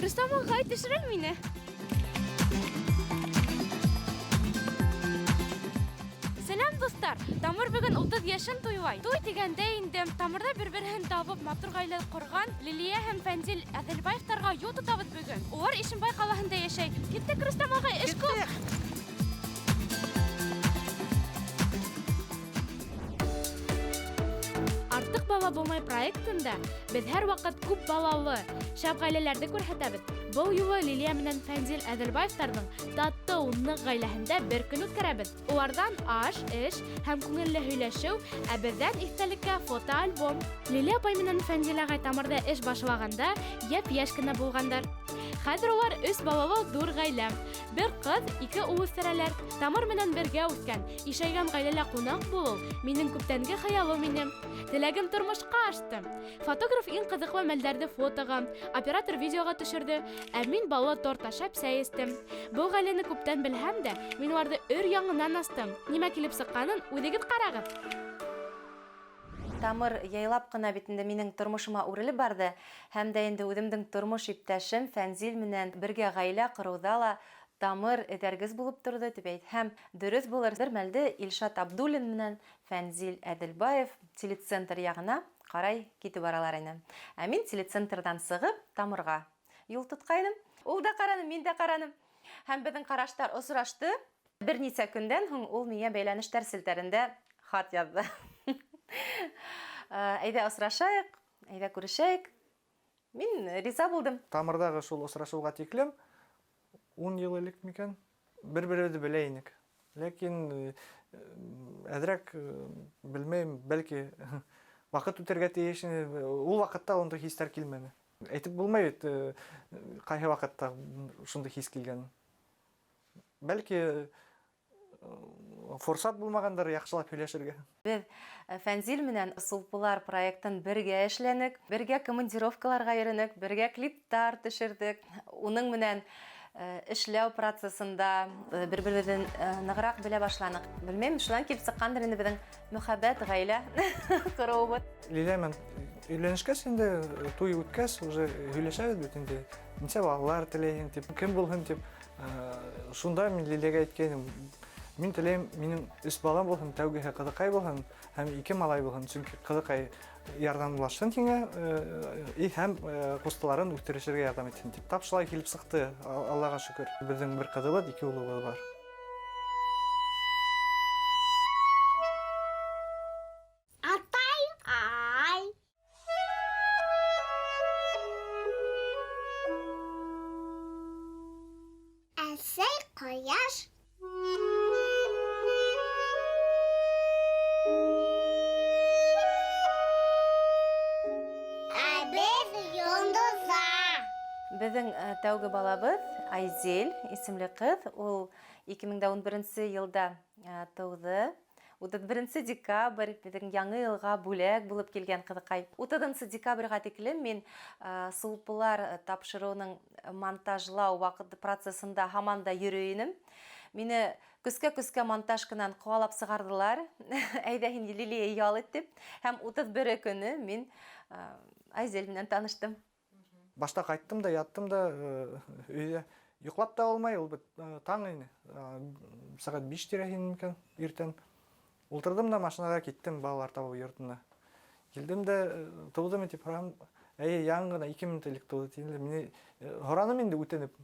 Рөстәм ағай, төшөрә мине. Сәләм, дуҫтар! Тамыр бөгөн 30 йәшен туйлай. Туй тигәндә инде Тамырҙа бер-береһен табып матур ғаилә ҡорған Лилиә һәм Фәнзил Әҙелбаевтарға юл тотабыҙ бөгөн. Улар Ишембай ҡалаһында йәшәй. Киттек, Рөстәм ағай, эш күп. Артыҡ бала булмай проектында беҙ һәр ваҡыт күп балалы, шәп ғаиләләрҙе күрһәтәбеҙ. Был юлы Лилиә менән Фәнзил Әҙелбаевтарҙың татыу, ныҡ ғаиләһендә бер көн үткәрәбеҙ. Уларҙан аш, эш һәм күңелле һөйләшеү, ә беҙҙән иҫтәлеккә фотоальбом. Лилиә апай менән Фәнзил ағай Тамырҙа эш башлағанда йәп-йәш кенә булғандар. Хәҙер улар өс балалы ҙур ғаилә. Бер ҡыҙ, ике ул үҫтерәләр. Тамыр менән бергә үҫкән, ишәйгән ғаиләлә ҡунаҡ булыу минең күптәнге хыялым ине. Теләгем тормошҡа ашты. Фотограф иң ҡыҙыҡлы мәлдәрҙе фотоға, оператор видеоға төшөрҙө, ә мин баллы торт ашап сәй эстем. Был ғаиләне күптән белһәм дә, мин уларҙы өр яңынан астым. Нимә килеп сыҡҡанын үҙегеҙ ҡарағыҙ. Тамыр яйлап ҡына бит инде минең тормошома үрелеп барҙы, һәм дә инде үҙемдең тормош иптәшем Фәнзил менән бергә ғаилә ҡороуҙа ла Тамыр этәргес булып торҙо тип әйтһәм, дөрөҫ булыр. Бер мәлде Илшат Абдуллин менән Фәнзил Әҙелбаев телецентр яғына ҡарай китеп баралар ине. Ә мин телецентрҙан сығып Тамырға юл тотҡайным. Ул да ҡараны, мин дә ҡараным. Һәм беҙҙең ҡараштар осрашты. Бер нисә көндән һуң ул миңә бәйләнештәр селтәрендә хат яҙҙы. Әйҙә осрашайыҡ, әйҙә күрешәйек. Мин риза булдым. Тамырҙағы шул осрашыуға тиклем 10 йыл элек микән? Бер-беребеҙҙе белә инек. Ләкин әҙерәк белмәйем, бәлки ваҡыт үтергә тейеш ине. Ул ваҡытта ундай хистәр килмәне. Әйтеп булмай бит, ҡайһы ваҡытта шундай хис килгәнен. Бәлки форсат булмағандыр яҡшылап һөйләшергә. Беҙ Фәнзил менән Сулпылар проектын бергә эшләнек, бергә командировкаларға йөрөнөк, бергә клиптар төшөрҙөк. Уның менән эшләү процессында бер-беребеҙҙе нығыраҡ белә башланыҡ. Белмәйем, шунан килеп сыҡҡандыр инде беҙҙең мөхәббәт, ғаилә ҡороуыбыҙ. Лилиә менән өйләнешкәс инде, туй үткәс, уже һөйләшәбеҙ бит инде. Нисә балалар теләйһең тип, кем булһын тип. Шунда мин Лилиәгә әйткәйнем, мин теләйем, минең өс балам булһын, тәүгеһе ҡыҙыҡай булһын һәм ике малай булһын, сөнки ҡыҙыҡай ярҙамлашһын һиңә, һәм ҡустыларын үҫтерешергә ярҙам итһен тип. Тап шулай килеп сыҡты, Аллаға шөкөр. Беҙҙең бер ҡыҙыбыҙ, ике улыбыҙ бар. Атай, ай. Әсәй, ҡояш. Ә беҙ йондоҙҙар. Беҙҙең тәүге балабыҙ Айзель исемле ҡыҙ. Ул 2011 йылда тыуҙы. 31 декабрь беҙҙең яңы йылға бүләк булып килгән ҡыҙыҡай. 30 декабргә тиклем мин Сулпылар тапшырыуының монтажлау ваҡыт процессында һаман да йөрөй инем. Мине көскә-көскә монтажканан ҡыуалап сығарҙылар. Әйҙә һин, Лилия, ял ит тип. Һәм 31 көнө мин Айзель менән таныштым. Башта ҡайттым да, яттым да, өйҙә йоҡлап та алмай, ул бит таң ине. Сәғәт 5 тирәһе ине микән, иртән. Ултырҙым да машинаға киттем балалар табыу йортона. Килдем дә, тыуҙымы тип һорам, әйе, яңы ғына 2 минут элек тыуҙы тинеләр. Мине һораным инде үтенеп,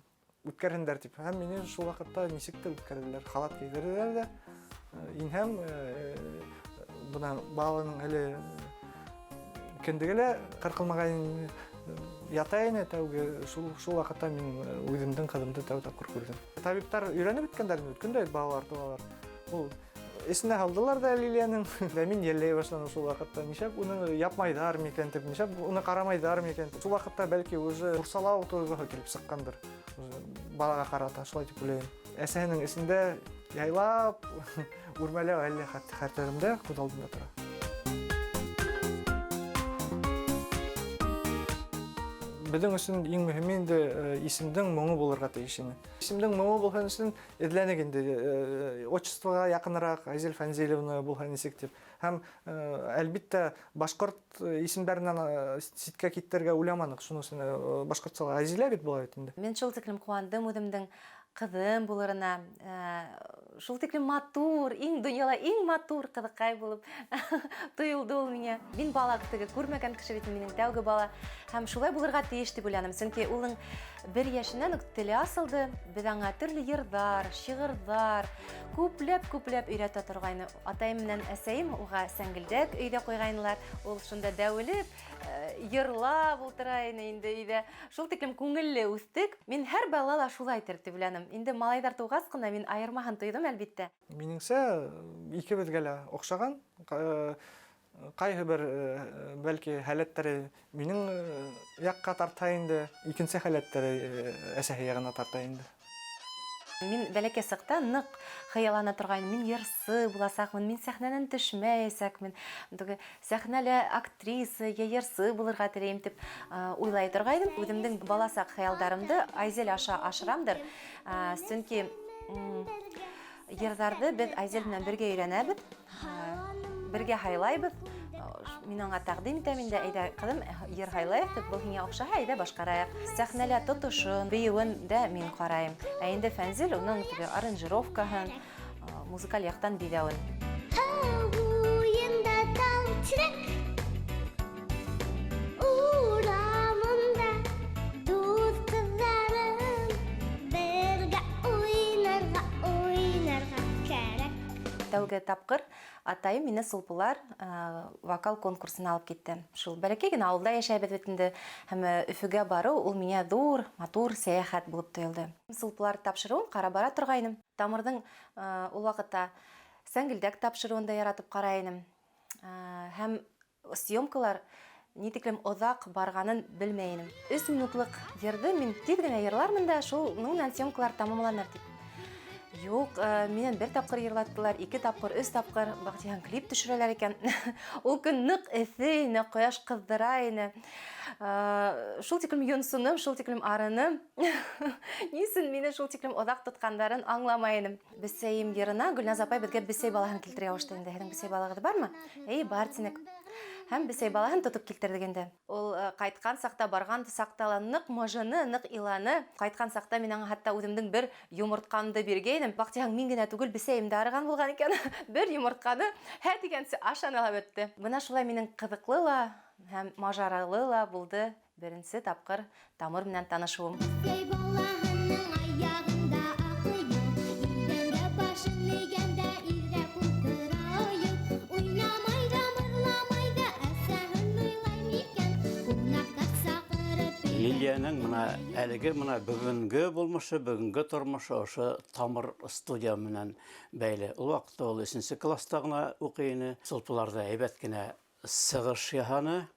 үткәрһендәр тип. Һәм мине шул ваҡытта нисек тә үткәрҙеләр, халат кейҙерҙеләр ҙә. Инһәм, бына баланың әле кендеге лә ҡырҡылмаған ята ине тәүге. Шул ваҡытта мин үҙемдең ҡыҙымды тәү тапҡыр күрҙем. Табиптар өйрәнеп бөткәндәр инде, көн дә балалар тыуалар. Ул эсенә һалдылар ҙа Лилиәнең. Ә мин йәлләй башланым шул ваҡытта. Нишләп уны япмайҙар микән тип, нишләп уны ҡарамайҙар микән тип. Шул ваҡытта бәлки уже ҡурсалау тойғоһо килеп сыҡҡандыр. Балаға ҡарата, шулай тип уйлайым. Әсәһенең эсендә яйлап үрмәләү әле хәтеремдә, күҙ алдымда тора. Беҙҙең өсөн иң мөһиме инде исемдең моңо булырға тейеш ине. Исемдең моңо булһын өсөн эҙләнек инде, отчествоға яҡыныраҡ Айзель Фанзилевна булһа нисек тип. Һәм, әлбиттә, башҡорт исемдәренән ситкә китергә уйламаныҡ. Шуның өсөн башҡортсала Айзилә бит була бит инде. Мин шул тиклем ҡыуандым үҙемдең ҡыҙым булырына, шул тиклем матур, иң донъяла иң матур ҡыҙыҡай булып тойолдо ул миңә. Мин бала теге күрмәгән кеше бит, минең тәүге бала. Һәм шулай булырға тейеш тип уйланым, сөнки уның бер йәшенән үк теле асылды. Беҙ аңа төрлө йырҙар, шиғырҙар күпләп-күпләп өйрәтә торғайны. Атайым менән әсәйем уға сәңгелдәк өйҙә ҡуйғайнылар. Ул шунда дәүелеп, йырлап ултыра ине инде өйҙә. Шул тиклем күңелле үҫтек. Мин һәр бала ла шулайтыр тип уйланым. Инде малайҙар тыуғас ҡына мин айырмаһын тойҙом, әлбиттә. Минеңсә, икебеҙгә лә оҡшаған. Ҡайһы бер, бәлки, һәләттәре минең яҡҡа тарта инде, икенсе һәләттәре әсәһе яғына тарта инде. Мин бәләкәй саҡта ныҡ хыяллана торғайным. Мин йырсы буласаҡмын, мин сәхнәнән төшмәйәсәкмен. Теге сәхнәлә актриса йә йырсы булырға теләйем тип уйлай торғайным. Үҙемдең баласаҡ хыялдарымды Айзель аша ашырамдыр. Сөнки йырҙарҙы беҙ Айзель менән бергә өйрәнәбеҙ, бергә һайлайбыҙ. Мин аңа тәҡдим итәм инде, әйҙә, ҡыҙым, йыр һайлайыҡ тип, был һиңә оҡшаһа, әйҙә башҡарайыҡ. Сәхнәлә тотошон, бейеүен дә мин ҡарайым. Ә инде Фәнзил уның теге аранжировкаһын, музыкаль яҡтан биҙәүен. Тау буйында тал тирәк, урамында дуҫ ҡыҙҙарым, бергә уйнарға, уйнарға кәрәк. Тәүге тапҡыр атайым мине Сулпылар вокал конкурсына алып китте. Шул бәләкәй генә ауылда йәшәйбеҙ бит инде, һәм Өфөгә барыу ул миңә ҙур, матур сәйәхәт булып тойолдо. Сулпылар тапшырыуын ҡарап бара торғайным. Тамырҙың ул ваҡытта Сәңгелдәк тапшырыуын да яратып ҡарай инем. Һәм съемкалар ни тиклем оҙаҡ барғанын белмәй инем. 3 минутлыҡ йырҙы мин тиҙ генә йырлармын да, шул менән съемкалар тамамланыр тип. Юҡ, минән бер тапҡыр йырлаттылар, 2 тапҡыр, 3 тапҡыр, баҡтиһәң клип төшөрәләр икән. Ул көн ныҡ эҫе ине, ҡояш ҡыҙҙыра ине. Шул тиклем йонсоном, шул тиклем арыным. Ни өсөн мине шул тиклем оҙаҡ тотҡандарын аңламай инем. Бесәйем йырына Гөлназ апай беҙгә бесәй балаһын килтерергә ҡушты инде. Һеҙҙең бесәй балағыҙ бармы? Эйе, бар тинек. Һәм бесәй балаһын тотоп килтерҙек инде. Ул ҡайтҡан саҡта, барған саҡта ла ныҡ мыжыны, ныҡ иланы. Ҡайтҡан саҡта мин аңа хатта үҙемдең бер йомортҡамды биргәйнем. Баҡтиһәң, мин генә түгел, бесәйем дә арыған булған икән. Бер йомортҡаны һә тигәнсе ашаны ла бөттө. Бына шулай минең ҡыҙыҡлы ла һәм мажаралы ла булды беренсе тапҡыр Тамыр менән танышыуым. Бесәй балаһының аяғында аҡ ойоҡ, иҙәнгә башын эйгәндә ирҙәп ултыра ойоп. Уйнамай ҙа, мырламай ҙа, әсәһен уйлай микән? Ҡунаҡтар саҡырып өйҙә Лилияның мына әлеге мына бөгөнгө булмышы, бөгөнгө тормошо ошо Тамыр студия менән бәйле. Ул ваҡытта ул өсөнсө класста ғына уҡый ине. Сулпыларҙа һәйбәт кенә сығыш яһаны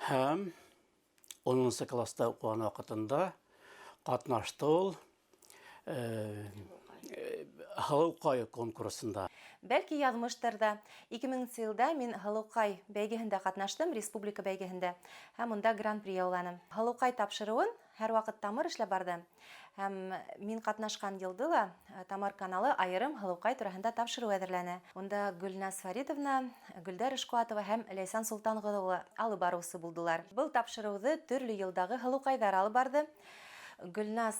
һәм унынсы класста уҡыған ваҡытында ҡатнашты ул Һылыуҡай конкурсында. Бәлки яҙмыштыр да. Ике меңенсе йылда мин Һылыуҡай бәйгеһендә ҡатнаштым, республика бәйгеһендә. Һәм унда гран-при яуланым. Һылыуҡай тапшырыуын һәр ваҡыт Тамыр эшләп барҙы. Һәм мин ҡатнашҡан йылды ла Тамыр каналы айырым Һылыуҡай тураһында тапшырыу әҙерләне. Унда Гөлназ Фаритовна, Гөлдәр Ишҡуатова һәм Ләйсән Солтанғолова алып барыусы булдылар. Был тапшырыуҙы төрлө йылдағы һылыуҡайҙар алып барҙы. Гөлназ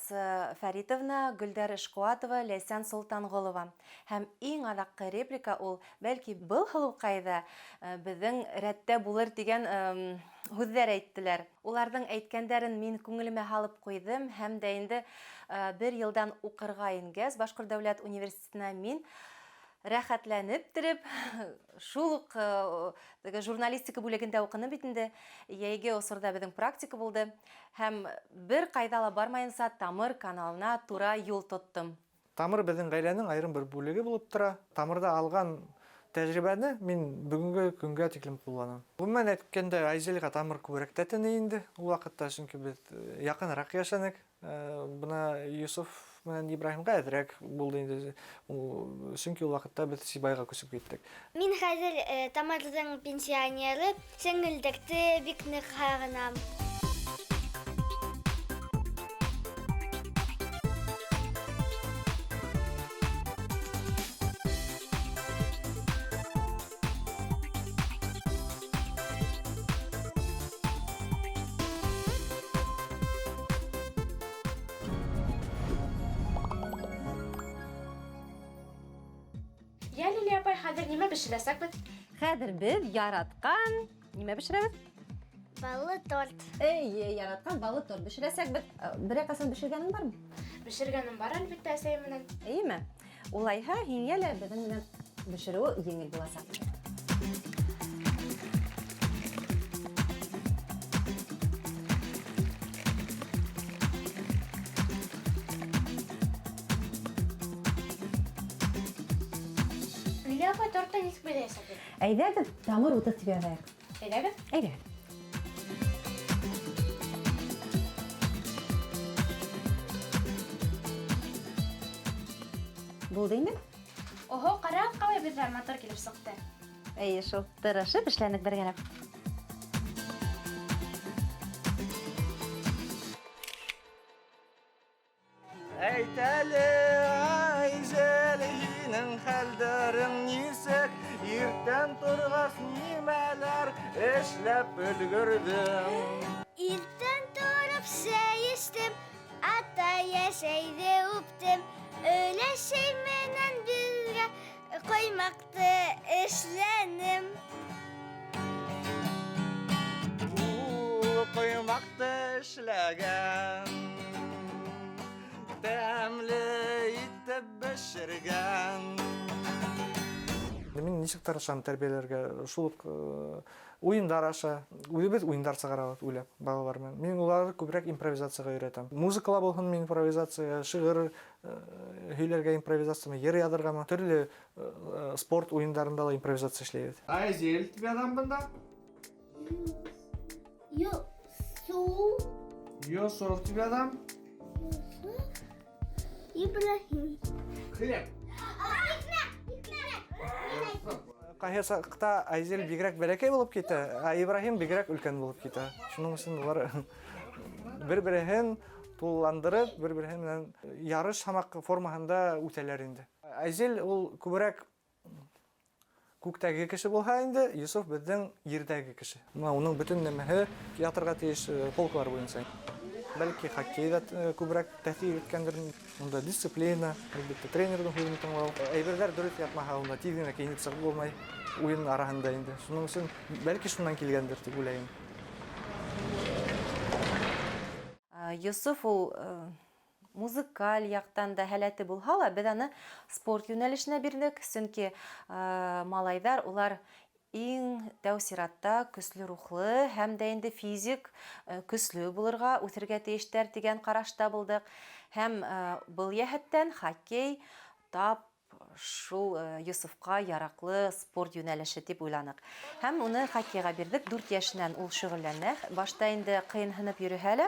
Фаритовна, Гөлдәр Ишҡуатова, Ләйсән Солтанғолова. Һәм иң аҙаҡҡы реплика ул, бәлки был һылыуҡайҙа беҙҙең рәттә булыр тигән һүҙҙәр әйттеләр. Уларҙың әйткәндәрен мин күңелемә һалып ҡуйҙым һәм дә инде бер йылдан уҡырға ингәс Башҡорт дәүләт университетына мин рәхәтләнеп тереп, шул уҡ теге журналистика бүлегендә уҡыным бит инде. Йәйге осорҙа беҙҙең практика булды һәм бер ҡайҙа ла бармайынса Тамыр каналына тура юл тоттом. Тамыр беҙҙең ғаиләнең айырым бер бүлеге булып тора. Тамырҙа алған тәжрибәне мин бөгөнгө көнгә тиклем ҡулланам. Ғөмүмән әйткәндә, Айзелгә Тамыр күберәк тәтене инде ул ваҡытта, сөнки беҙ яҡыныраҡ йәшәнек. Бына Йософ менән Ибраһимға әҙерәк булды инде. Сөнки ул ваҡытта беҙ Сибайға күсеп киттек. Мин хәҙер Тамырҙың пенсионеры, сеңелдекте бик ныҡ һағынам. Йә, Лилия апай, хәҙер нимә бешерәсәкбеҙ? Хәҙер беҙ яратҡан нимә бешерәбеҙ? Баллы торт. Эйе, яратҡан баллы торт бешерәсәкбеҙ. Берәй ҡасан бешергәнең бармы? Бешергәнем бар, әлбиттә, әсәйем менән. Эйеме? Улайһа, һиңә лә беҙҙең менән бешереүе еңел буласаҡ. Лилия апай, тортты нисек биҙәйәсәкбеҙ? Әйҙәгеҙ, тамыр уты тип яҙайыҡ. Әйҙәгеҙ. Әйҙәгеҙ. Булды инде? Оһо, ҡарағыҙ, ҡалай беҙҙә матур килеп сыҡты. Эйе, шул тырышып эшләнек бергәләп. Әйт әле, Айзел, һинең хәлдәрең нисек? Иртән торғас нимәләр эшләп өлгөрҙөң? Иртән тороп сәй эстем, атай әсәйҙе үптем. Өләсәй менән бергә ҡоймаҡты эшләнем. Ул ҡоймаҡты эшләгән, тәмле итеп бешергән. Мин нисек тырышам тәрбиәләргә, шул уҡ уйындар аша, үҙебеҙ уйындар сығарабыҙ уйлап балалар менән. Мин уларҙы күберәк импровизацияға өйрәтәм. Музыкала булһын мин импровизация, шиғыр һөйләргә импровизацияны, йыр яҙырғамы, төрлө спорт уйындарында ла импровизация эшләйбеҙ. Айзел, тебе адам бында? Юсуф. Юсуф, тебе адам? Ибраһим. Хлеб. Ҡайһы саҡта Айзел бигерәк бәләкәй булып китә, ә Ибраһим бигерәк өлкән булып китә. Шуның өсөн улар бер-береһен тулыландырып, бер-береһе менән ярыш һымаҡ формаһында үтәләр инде. Айзел ул күберәк күктәге кеше булһа инде, Йософ беҙҙең ерҙәге кеше. Бына уның бөтөн нәмәһе ятырға тейеш полкалар буйынса. Бәлки хоккей ҙа күберәк тәьҫир иткәндер. Унда дисциплина, әлбиттә, тренерҙың һүҙен тыңлау. Әйберҙәр дөрөҫ ятмаһа, унда тиҙ генә кейенеп сығып булмай уйын араһында инде. Шуның өсөн бәлки шунан килгәндер тип уйлайым. Йософ ул музыкаль яҡтан да һәләте булһа ла, беҙ аны спорт йүнәлешенә бирҙек, сөнки малайҙар улар иң тәү сиратта көслө рухлы һәм дә инде физик көслө булырға, үҫергә тейештәр тигән ҡарашта булдыҡ. Һәм был йәһәттән хоккей тап шул Йософҡа яраҡлы спорт йүнәлеше тип уйланыҡ. Һәм уны хоккейға бирҙек. 4 йәшенән ул шөғөлләнә. Башта инде ҡыйынһынып йөрөһә лә,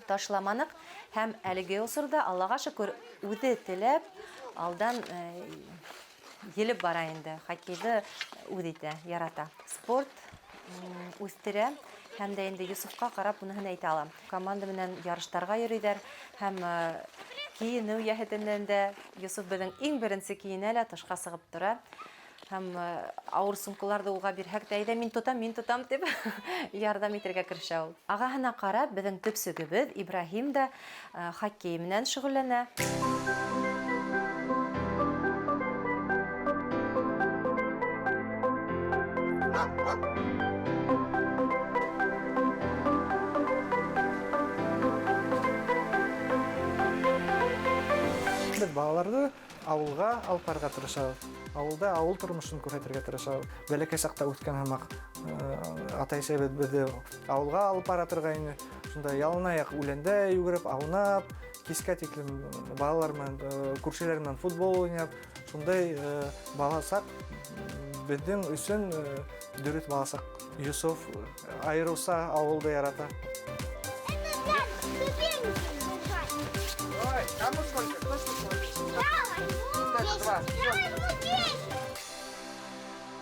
ташламаныҡ. Һәм әлеге осорҙа, Аллаға шөкөр, үҙе теләп алдан елеп бара инде. Хоккейҙы үҙ итә, ярата. Спорт үҫтерә. Һәм дә инде Йософҡа ҡарап уныһын әйтә алам. Команда менән ярыштарға йөрөйҙәр һәм кейенеү йәһәтенән дә Йософ беҙҙең иң беренсе кейенә лә тышҡа сығып тора. Һәм ауыр сумкаларҙы уға бирһәк тә, әйҙә, мин тотам, мин тотам тип ярҙам итергә керешә ул. Ағаһына ҡарап, беҙҙең төпсөгөбөҙ Ибраһим да хоккей менән шөғөлләнә. Беҙ балаларҙы ауылға алып барырға тырышабыҙ. Ауылда ауыл тормошон күрһәтергә тырышабыҙ. Бәләкәй саҡта үҫкән һымаҡ атай-әсәйебеҙ беҙҙе ауылға алып бара торғайны. Шунда яланаяҡ үләндә йүгереп, аунап, кискә тиклем балалар менән, күршеләр менән футбол уйнап, шундай баласаҡ беҙҙең өсөн дөрөҫ баласаҡ. Йософ айырыуса ауылды ярата. Давай, кому сколько? Кто сколько? Давай, Два. давай,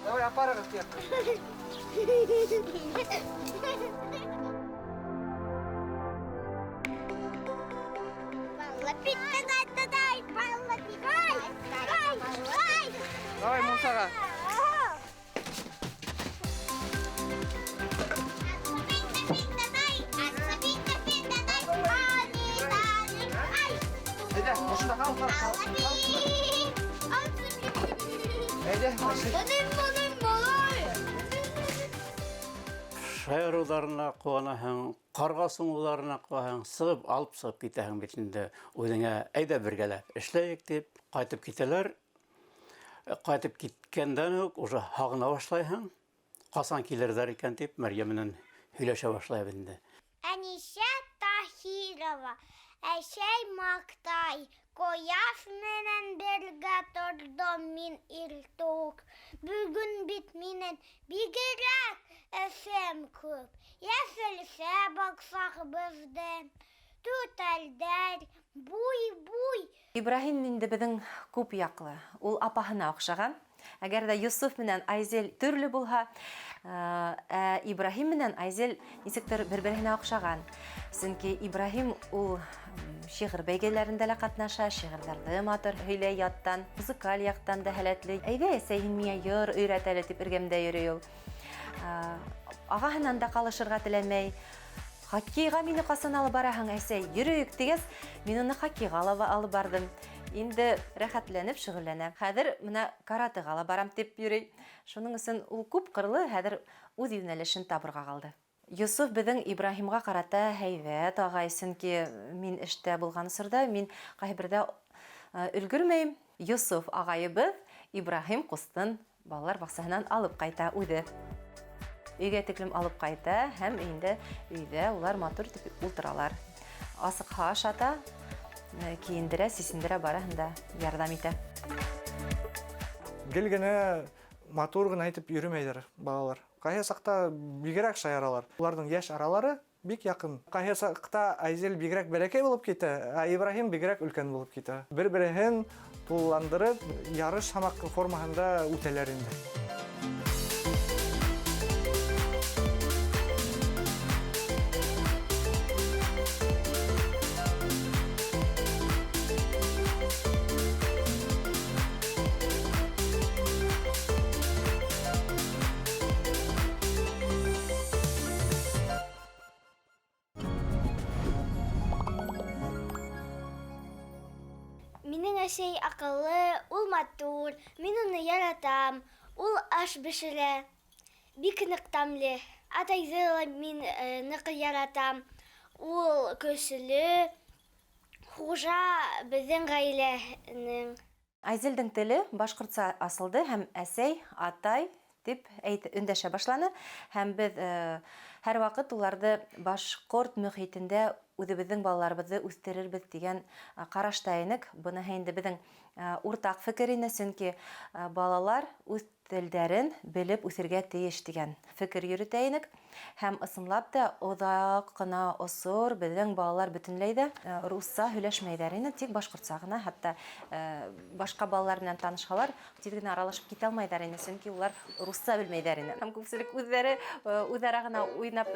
Давай, апарығыҙ кире. Давай, Мусаға. Әйҙә, ошонда ҡал, ҡал, ҡал, ҡал. Әйҙә, Шаярыуҙарына ҡыуанаһың, ҡарға сумыуҙарына ҡыуанаһың, сығып алып сығып китәһең бит инде үҙеңә, әйҙә бергәләп эшләйек тип, ҡайтып китәләр. Ҡайтып киткәндән үк уже һағына башлайһың, ҡасан килерҙәр икән тип Мәрйә менән һөйләшә башлайбыҙ инде. Әнисә Таһирова, әсәй маҡтай, Ҡояш менән бергә торҙом мин иртүк. Бөгөн бит минең бигерәк эшем күп. Йәшелсә баҡсабыҙҙы, түтәлдәр буй-буй. Ибраһим инде беҙҙең күп яҡлы. Ул апаһына оҡшаған. Әгәр ҙә Йософ менән Айзел төрлө булһа, ә Ибраһим менән Айзел нисектер бер-береһенә оҡшаған. Сөнки Ибраһим ул шиғыр бәйгеләрендә лә ҡатнаша, шиғырҙарҙы матур һөйләй яттан, музыкаль яҡтан да һәләтле. Әйҙә, әсәй, һин миңә йыр өйрәт әле тип эргәмдә йөрөй ул. Ағаһынан да ҡалышырға теләмәй. Хоккейға мине ҡасан алып бараһың, әсәй? Йөрөйөк тигәс, мин уны хоккейға алып барҙым. Инде рәхәтләнеп шөғөлләнә. Хәҙер бына каратэға ла барам тип йөрөй. Шуның өсөн ул күп ҡырлы, хәҙер үҙ йүнәлешен табырға ҡалды. Йософ беҙҙең Ибраһимға ҡарата һәйбәт ағай, сөнки мин эштә булған осорҙа мин ҡайһы берҙә өлгөрмәйем. Йософ ағайыбыҙ Ибраһим ҡустын балалар баҡсаһынан алып ҡайта үҙе. Өйгә тиклем алып ҡайта һәм инде өйҙә улар матур итеп ултыралар. Асыҡһа ашата, кейендерә, сисендерә, барыһын да ярҙам итә. Гел генә матур ғына итеп йөрөмәйҙәр балалар. Ҡайһы саҡта бигерәк шаяралар. Уларҙың йәш аралары бик яҡын. Ҡайһы саҡта Айзел бигерәк бәләкәй булып китә, ә Ибраһим бигерәк өлкән булып китә. Бер-береһен тулыландырып, ярыш һамаҡ формаһында үтәләр инде. Минең әсәй аҡыллы, ул матур, мин уны яратам, ул аш бешерә, бик ныҡ тәмле. Атайҙы ла мин ныҡ яратам, ул көслө, хужа беҙҙең ғаиләнең. Айзелдең теле башҡортса асылды һәм әсәй, атай тип өндәшә башланы. Һәм беҙ һәр ваҡыт уларҙы башҡорт мөхитендә үҙебеҙҙең балаларыбыҙҙы үҫтерербеҙ тигән ҡарашта инек. Быныһы инде беҙҙең уртаҡ фекер ине, сөнки балалар үҙ телдәрен белеп үҫергә тейеш тигән фекер йөрөтә инек. Һәм ысынлап та оҙаҡ ҡына осор беҙҙең балалар бөтөнләй ҙә русса һөйләшмәйҙәр ине, тик башҡортса ғына, хатта башҡа балалар менән танышһалар, тиҙ генә аралашып китә алмайҙар ине, сөнки улар русса белмәйҙәр ине. Һәм күпселек үҙҙәре үҙ-ара ғына уйнап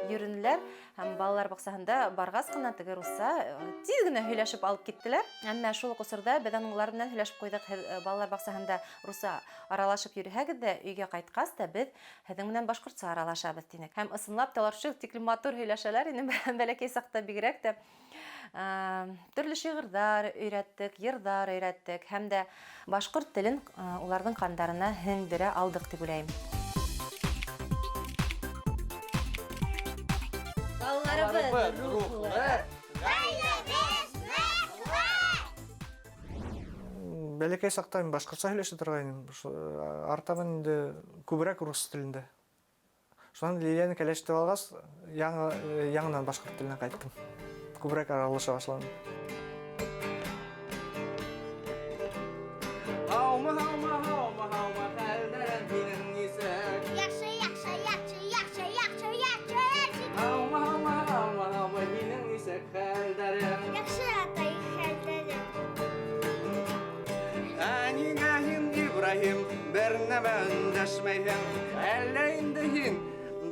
йөрөнөләр. Һәм балалар баҡсаһында барғас ҡына теге русса тиҙ генә һөйләшеп алып киттеләр. Әммә шул уҡ осорҙа беҙ улар менән һөйләшеп ҡуйҙыҡ. Һеҙ балалар баҡсаһында русса аралашып йөрөһәгеҙ ҙә, өйгә ҡайтҡас та беҙ һеҙҙең менән башҡортса аралашабыҙ тинек. Һәм ысынлап та улар шул тиклем матур һөйләшәләр ине, бәләкәй саҡта бигерәк тә. Төрлө шиғырҙар өйрәттек, йырҙар өйрәттек һәм дә башҡорт телен уларҙың ҡандарына һеңдерә алдыҡ тип уйлайым. Балаларыбыҙ рухлы, ғаиләбеҙ ныҡлы. Бәләкәй саҡта мин башҡортса һөйләшә торғайным. Артабан инде күберәк рус телендә. Шунан Лилияны кәләш итеп алғас, яңынан башҡорт теленә ҡайттым. Күберәк аралаша башланым. Һаумы, һаумы, һаумы, һаумы, хәлдәрең һинең нисек? Яҡшы, яҡшы, яҡшы, яҡшы, яҡшы, яҡшы, яҡшы. Һаумы, һаумы, һаумы, һаумы, һинең нисек хәлдәрең? Яҡшы, атай, хәлдәрем. Ә ниңә һин, Ибраһим, бер нәмә өндәшмәйһең? Әллә инде һин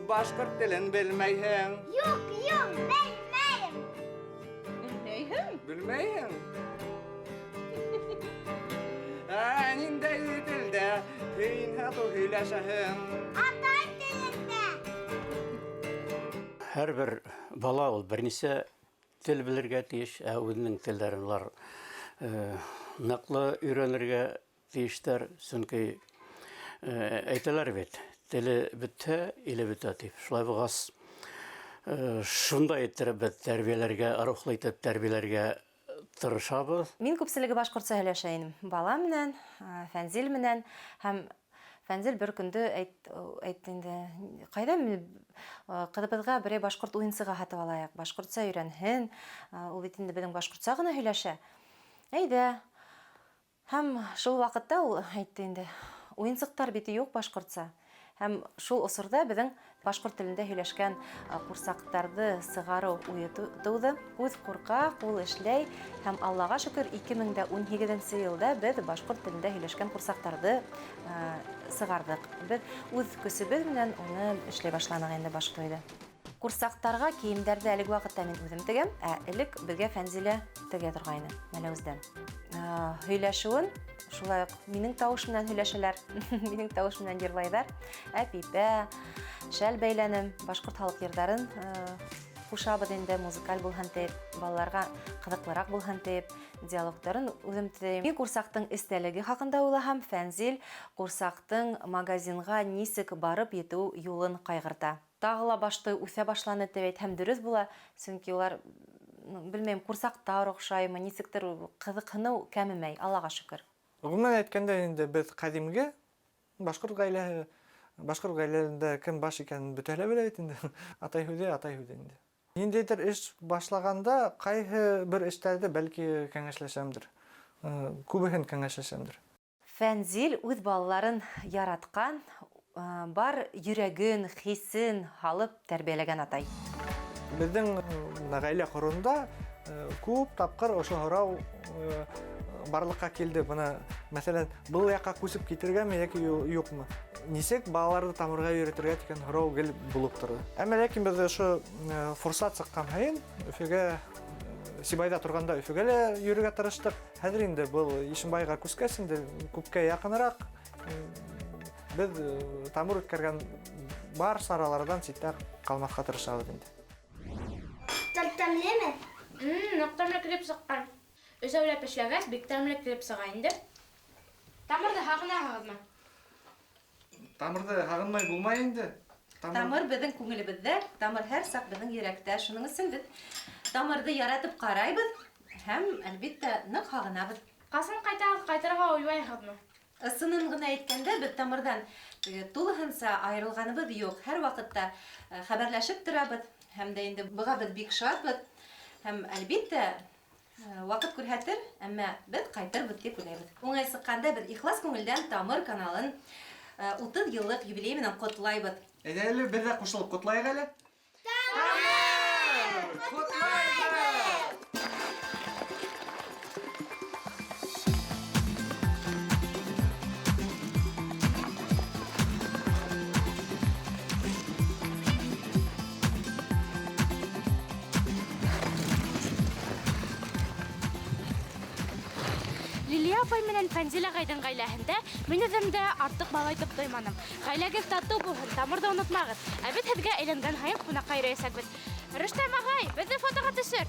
башҡорт телен белмәйһең? Юҡ, юҡ, белмәйем. Белмәйһең? Белмәйһең? Ә ниндәй телдә һин һатыу һөйләшәһең? Атай телендә. Һәр бер бала ул бер нисә тел белергә тейеш, ә үҙенең телдәрен улар ныҡлы өйрәнергә тейештәр, сөнки Әйтәләр бит, теле бөтһә, иле бөтә тип. Шулай булғас, шундай иттереп беҙ тәрбиәләргә, рухлы итеп тәрбиәләргә тырышабыҙ. Мин күпселеге башҡортса һөйләшә инем. Бала менән, Фәнзил менән һәм Фәнзил бер көндө әйтте инде, ҡайҙа ҡыҙыбыҙға берәй башҡорт уйынсығы һатып алайыҡ, башҡортса өйрәнһен, ул бит инде беҙҙең башҡортса ғына һөйләшә. Әйҙә. Һәм шул ваҡытта ул әйтте инде, уйынсыҡтар бит юҡ башҡортса. Һәм шул осорҙа беҙҙең башҡорт телендә һөйләшкән ҡурсаҡтарҙы сығарыу уйы тыуҙы. Күҙ ҡурҡа, ҡул эшләй һәм Аллаға шөкөр 2018 йылда беҙ башҡорт телендә һөйләшкән ҡурсаҡтарҙы сығарҙыҡ. Беҙ үҙ көсөбөҙ менән уны эшләй башланыҡ инде башҡорт. Ҡурсаҡтарға кейемдәрҙе әлеге ваҡытта мин үҙем тегәм, ә элек беҙгә Фәнзилә тегә торғайны Мәләүездән. Һөйләшеүен шулай уҡ минең тауыш менән һөйләшәләр, минең тауыш менән йырлайҙар. Әпипә, шәл бәйләнем, башҡорт халыҡ йырҙарын ҡушабыҙ инде, музыкаль булһын тип, балаларға ҡыҙыҡлыраҡ булһын тип, диалогтарын үҙем төҙөйөм. Мин ҡурсаҡтың эстәлеге хаҡында уйлаһам, Фәнзил ҡурсаҡтың магазинға нисек барып етеү юлын ҡайғырта. Тағы ла башты үҫә башланы тип әйтһәм дөрөҫ була, сөнки улар, белмәйем, ҡурсаҡтар оҡшаймы, нисектер ҡыҙыҡһыныу кәмемәй, Аллаға шөкөр. Ғөмүмән әйткәндә инде беҙ ҡәҙимге башҡорт ғаиләһе, башҡорт ғаиләләрендә кем баш икәнен бөтәһе лә белә бит инде. Атай һүҙе, атай һүҙе инде. Ниндәйҙер эш башлағанда ҡайһы бер эштәрҙе бәлки кәңәшләшәмдер. Күбеһен кәңәшләшәмдер. Фәнзил үҙ балаларын яратҡан, бар йөрәген, хисен һалып тәрбиәләгән атай. Беҙҙең ғаилә ҡороуында күп тапҡыр ошо һорау барлыҡҡа килде. Бына, мәҫәлән, был яҡҡа күсеп китергәме йәки юҡмы? Нисек балаларҙы тамырға өйрәтергә тигән һорау гел булып торҙо. Әммә ләкин беҙ ошо форсат сыҡҡан һайын Өфөгә, Сибайҙа торғанда Өфөгә лә йөрөргә тырыштыҡ. Хәҙер инде был Ишембайға күскәс инде күпкә яҡыныраҡ. Беҙ тамыр үткәргән бар сараларҙан ситтә ҡалмаҫҡа тырышабыҙ инде. Торт тәмлеме? Ныҡ тәмле килеп сыҡҡан. Өсәүләп эшләгәс, бик тәмле килеп сыға инде. Тамырҙы һағынаһығыҙмы? Тамырҙы һағынмай булмай инде. Тамыр беҙҙең күңелебеҙҙә, тамыр һәр саҡ беҙҙең йөрәктә. Шуның өсөн беҙ тамырҙы яратып ҡарайбыҙ һәм, әлбиттә, ныҡ һағынабыҙ. Ҡасан ҡайтаһығыҙ, ҡайтырға уйлайһығыҙмы? Ысынын ғына әйткәндә, беҙ тамырҙан тулыһынса айырылғаныбыҙ юҡ. Һәр ваҡытта хәбәрләшеп торабыҙ һәм дә инде быға беҙ бик шатбыҙ. Һәм, әлбиттә, ваҡыт күрһәтер, әммә беҙ ҡайтырбыҙ тип уйлайбыҙ. Уңай сыҡҡанда беҙ ихлас күңелдән Тамыр каналын 30 йыллыҡ юбилей менән ҡотлайбыҙ. Әйҙә әле беҙ ҙә ҡушылып ҡотлайыҡ әле. Тамыр! Ҡотлайбыҙ! Лилиә апай менән Фәнзил ағайҙың ғаиләһендә мин үҙем дә артыҡ бала итеп тойманым. Ғаиләгеҙ татыу булһын, тамырҙы онотмағыҙ. Ә беҙ һеҙгә әйләнгән һайын ҡунаҡҡа йөрөйәсәкбеҙ. Рөстәм ағай, беҙҙе фотоға төшөр.